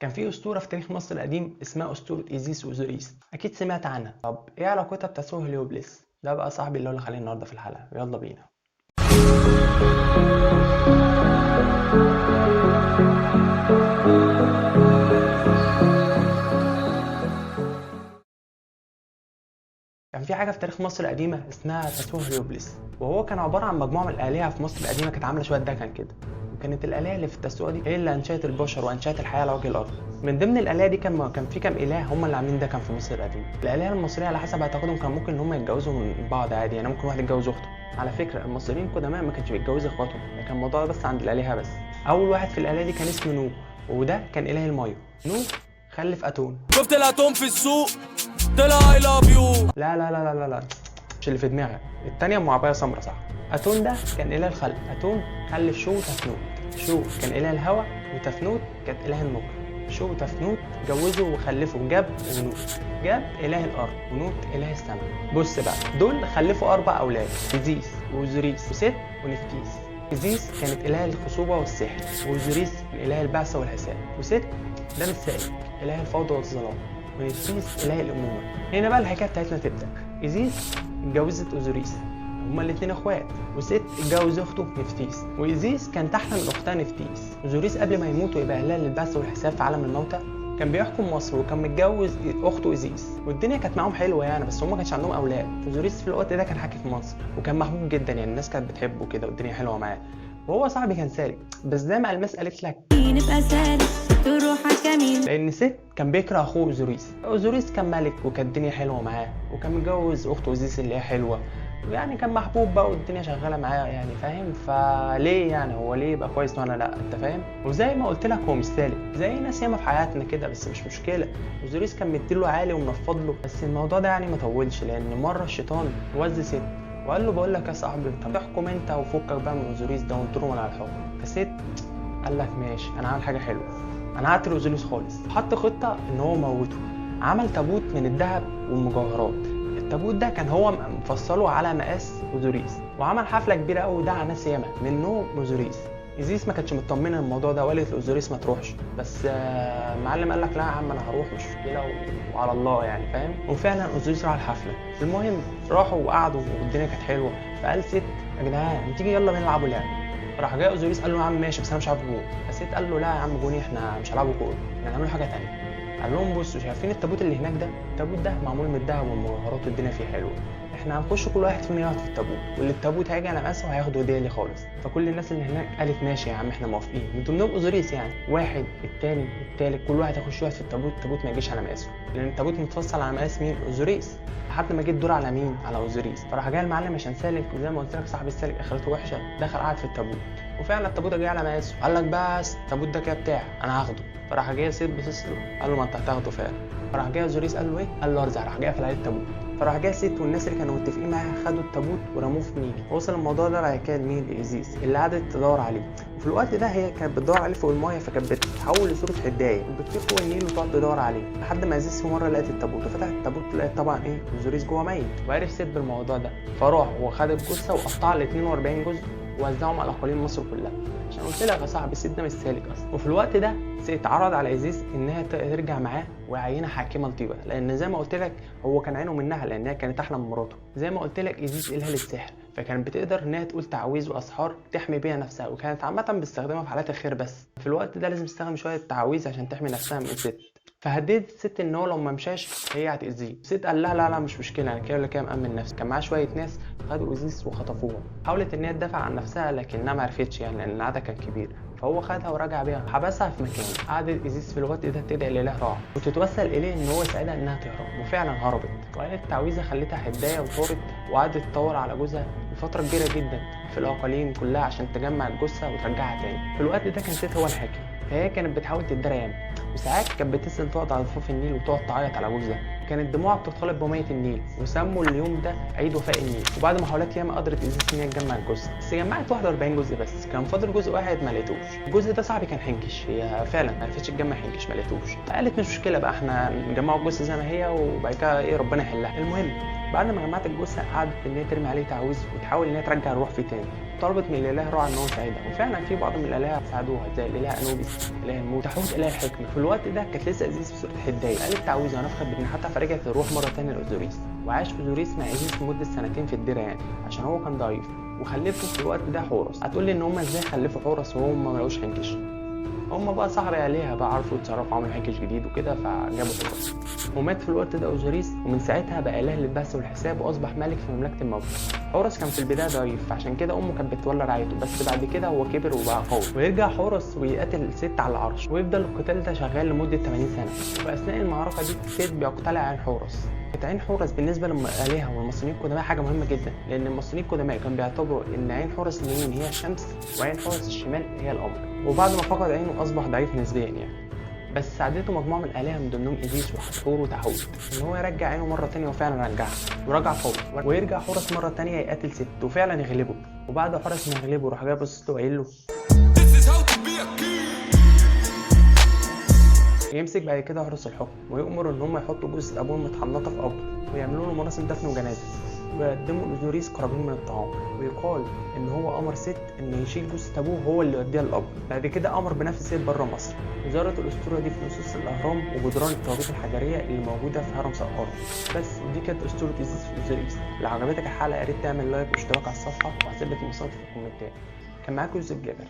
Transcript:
كان في اسطورة في تاريخ مصر القديم اسمها اسطورة ايزيس واوزوريس، اكيد سمعت عنها. طب ايه علاقتها بتاسوه هليوبلس؟ ده بقى صاحبي اللي هو عليه النهارده في الحلقة. يلا بينا. كان في حاجة في تاريخ مصر القديمة اسمها تاسوه هليوبلس، وهو كان عبارة عن مجموعة من الالهة في مصر القديمة كانت عامله شوية دكن كده، وكانت الالهة اللي في التاسوه دي هي اللي انشات البشر وانشات الحياة على وجه الارض. من ضمن الالهة دي كان في كام اله هم اللي عاملين دكن في مصر القديمة. الالهة المصرية على حسب اعتقادهم كان ممكن ان هم يتجوزوا من بعض عادي، يعني ممكن واحد يتجوز اخته. على فكرة المصريين قدماء ما كانش بيتجوزوا اخواتهم، كان الموضوع ده بس عند الالهة بس. اول واحد في الالهة دي كان اسمه نو، وده كان اله المية. نو خلف اتون. شفت الاتوم في السوق طلع I love you. لا لا لا لا لا، مش اللي في دماغك، التانية ام عباية سمرا صح. اتون ده كان اله الخلق. اتون خلف شو وتفنوت. شو كان اله الهوى، وتفنوت كانت اله النقر. شو وتفنوت جوزوا وخلفوا جاب ونوت. جاب اله الارض ونوت اله السماء. بص بقى، دول خلفوا 4 اولاد: ايزيس واوزوريس وست ونفتيس. ايزيس كانت اله الخصوبة والسحر، واوزوريس اله البعث والحساب، وست ده مش سالك اله الفوضى والظلام، ونفتيس اله الامومة. هنا بقى الحكاية بتاعتنا تبدا. ايزيس اتجوزت اوزوريس، هما الاتنين اخوات، وست اتجوز اخته نفتيس، وايزيس كان تحت من اختها نفتيس. اوزوريس قبل ما يموت ويبقى اله للبعث والحساب في عالم الموتى كان بيحكم مصر، وكان متجوز اخته ايزيس، والدنيا كانت معاهم حلوة يعني، بس هما ما كانش عندهم اولاد. اوزوريس في الوقت ده كان حاكم في مصر وكان محبوب جدا، يعني الناس كانت بتحبه كده والدنيا حلوة معاه، وهو صاحبي كان سالك، بس زي ما الماس قالت لك نبقى سالك تروح كمين، لان ست كان بيكره اخوه اوزوريس. اوزوريس كان ملك وكانت الدنيا حلوة معاه، وكان متجوز اخته ايزيس اللي هي حلوة، ويعني كان محبوب بقى والدنيا شغالة معاه يعني، فاهم؟ فليه يعني هو ليه يبقى كويس وانا لا، انت فاهم؟ وزي ما قلت لك هو مش سالك زي ناس ياما في حياتنا كده، بس مش مشكلة. اوزوريس كان مديله عالي ومنفض له، بس الموضوع ده يعني ما طولش، لان مرة الشيطان وز ست وقال له بقول لك يا صاحبي طب احكم انت وفكك بقى من اوزوريس ده وانطره من على الحكم. فست قال لك ماشي، انا عامل حاجة حلوة، انا هقتل اوزوريس خالص. حط خطه ان هو موته. عمل تابوت من الذهب والمجوهرات. التابوت ده كان هو مفصلة على مقاس اوزوريس، وعمل حفلة كبيرة قوي ودعا ناس ياما منهم اوزوريس. ايزيس ما كانتش مطمنه الموضوع ده وقالت لاوزوريس ما تروحش، بس المعلم قال لك لا يا عم انا هروح مش مشكلة وعلى الله يعني، فاهم؟ وفعلا اوزوريس راح الحفلة. المهم راحوا وقعدوا والدنيا كانت حلوة، فقال ست يا جدعان ما تيجي يلا بينا نلعبوا لعبه. راح جاي اوزوريس قال له يا عم ماشي بس انا مش عارف جون. فست قال له لا يا عم جوني احنا مش هنلعبوا كورة، احنا هنعملوا حاجة ثانية. قال لهم بصوا شايفين التابوت اللي هناك ده؟ التابوت ده معمول من الذهب والمجوهرات والدنيا فيه حلوة، احنا هنخش كل واحد فينا يقعد في التابوت، واللي التابوت هيجي على مقاسه هياخده هديه ليه خالص. فكل الناس اللي هناك قالت ماشي يا عم احنا موافقين، من ضمنهم اوزوريس يعني. واحد التاني التالت كل واحد يخش يقعد في التابوت، التابوت ما يجيش على مقاسه، لان التابوت متفصل على مقاس مين؟ اوزوريس. لحد ما جه الدور على مين؟ على اوزوريس. فراح جاي المعلم عشان سالك، وزي ما قلت لك صاحب السالك اخرته وحشة، دخل قعد في التابوت، وفعلا التابوت جه على مقاسه. قال لك بس التابوت ده كده بتاعي انا هاخده. فراح جاي سيد بصص له قال له ما انت هتاخده فعلا. فراح جاي اوزوريس قال له ايه؟ قال له ارزع. راح جاي قافل عليه التابوت. فراح جاي ست والناس اللي كانوا متفقين معاها خدوا التابوت ورموه في النيل. وصل الموضوع ده بعد كده لمين؟ لايزيس اللي قعدت تدور عليه. وفي الوقت ده هي كانت بتدور عليه فوق المايه، فكانت بتتحول لصورة حدايه وبتطير فوق النيل وتقعد تدور عليه، لحد ما ايزيس في مرة لقت التابوت وفتحت التابوت لقت طبعا ايه؟ اوزوريس جوه ميت. وعرف ست بالموضوع ده، فراح وخد الجثة وقطعها ل 42 جزء ووزعهم على اقاليم مصر كلها. عشان قلت لك يا صاحبي الست ده مش سالك اصلا. وفي الوقت ده ست عرض على ايزيس انها ترجع معاه ويعينها حاكمه لطيبه، لان زي ما قلت لك هو كان عينه منها لانها كانت احلى من مراته. زي ما قلت لك ايزيس الها للسحر، فكانت بتقدر انها تقول تعاويذ واسحار تحمي بيها نفسها، وكانت عامة بتستخدمها في حالات الخير بس. في الوقت ده لازم تستخدم شوية تعاويذ عشان تحمي نفسها من الست. فهددت الست ان هو لو ما مشاش هي هتاذيه. الست قال لها لا لا مش مشكلة، انا كده ولا كده مأمن نفسي. كان معاه شوية ناس خدوا ايزيس وخطفوها. حاولت ان هي تدافع عن نفسها لكنها ما عرفتش يعني، لان العدد كان كبير. فهو خدها ورجع بيها حبسها في مكان. قعدت ايزيس في الوقت ده تدعي الاله رع وتتوسل اليه ان هو يساعدها انها تهرب، وفعلا هربت. وقالت التعويذه خلتها حدايه وطارت، وقعدت تدور على جوزها لفترة كبيرة جدا في الاقاليم كلها عشان تجمع الجثة وترجعها تاني. في الوقت ده كان ست هو الحاكم، فهي كانت بتحاول تداري ياما، وساعات كانت بتنزل تقعد على ضفاف النيل وتقعد تعيط على جوزها. كانت دموعها بتتخلط بميه النيل، وسموا اليوم ده عيد وفاء النيل. وبعد محاولات ياما قدرت ايزيس ان هي تجمع الجثة، بس جمعت 41 جزء بس، كان فاضل جزء واحد ما لقيتوش. الجزء ده صاحبي كان حنكش، هي فعلا ما عرفتش تجمع حنكش، ما لقيتوش. قالت مش مشكلة بقى، احنا نجمعوا الجثة زي ما هي وبعد كده ايه ربنا يحلها. المهم بعد ما جمعت الجثة قعدت ان هي ترمي عليه تعويذ وتحاول ان هي ترجع الروح فيه تاني. طلبت من الاله رع ان هو يساعدها، وفعلا في بعض من الالهة ساعدوها زي الاله انوبيس اله الموت، تحوت اله الحكمة. في الوقت ده كانت لسه ازيس في صوره حدايه، قالت تعويذه ونفخت بجناحاتها فرجعت الروح مرة تانية لاوزوريس. وعاش اوزوريس مع ازيس لمدة سنتين في الديرة يعني عشان هو كان ضعيف، وخلفوا في الوقت ده حورس. هتقول لي ان هم ازاي خلفوا حورس وهم ما لقوش حنكش؟ هم بقى صاحب عليها بقى عرفوا يتصرفوا، عملوا حنكش جديد وكده فجابوا حورس. ومات في الوقت ده اوزوريس، ومن ساعتها بقى اله للبحث والحساب واصبح ملك في مملكة الموتى. حورس كان في البداية ضعيف فعشان كده امه كانت بتولى رعايته، بس بعد كده هو كبر وبقى قوي. ويرجع حورس ويقاتل ست على العرش، ويفضل القتال ده شغال لمدة 80 سنة. واثناء المعركة دي ست بيقتلع عين حورس. كانت عين حورس بالنسبة للالهه والمصريين القدماء حاجة مهمة جدا، لان المصريين القدماء كانوا بيعتبروا ان عين حورس اليمين هي الشمس وعين حورس الشمال هي القمر. وبعد ما فقد عينه اصبح ضعيف نسبيا يعني، بس ساعدته مجموعة من الالهة من ضمنهم ايزيس وحتحور وتحوت ان هو يرجع عينه مرة تانية، وفعلا رجعها ورجع قوي. ويرجع حورس مرة تانية يقاتل ست وفعلا يغلبه. وبعد حورس ما يغلبه راح جايب رصته وقايل له This is how to be a king. يمسك بعد كده حورس الحكم ويؤمر ان هم يحطوا جثة ابوه المتحنطه في قبر ويعملوا له مراسم دفن وجنازه، ويقدموا لاوزوريس قرابين من الطعام. ويقال ان هو امر ست ان يشيل جثة ابوه هو اللي يوديها القبر. بعد كده امر بنفي ست بره مصر. وظهرت الاسطورة دي في نصوص الاهرام وجدران التوابيت الحجريه اللي موجودة في هرم سقاره. بس ودي كانت اسطورة ايزيس واوزوريس. لو عجبتك الحلقة يا ريت تعمل like واشتراك على الصفحة، وهسيب لك المصادر في الكومنتات. كان معاكم يوسف جابر.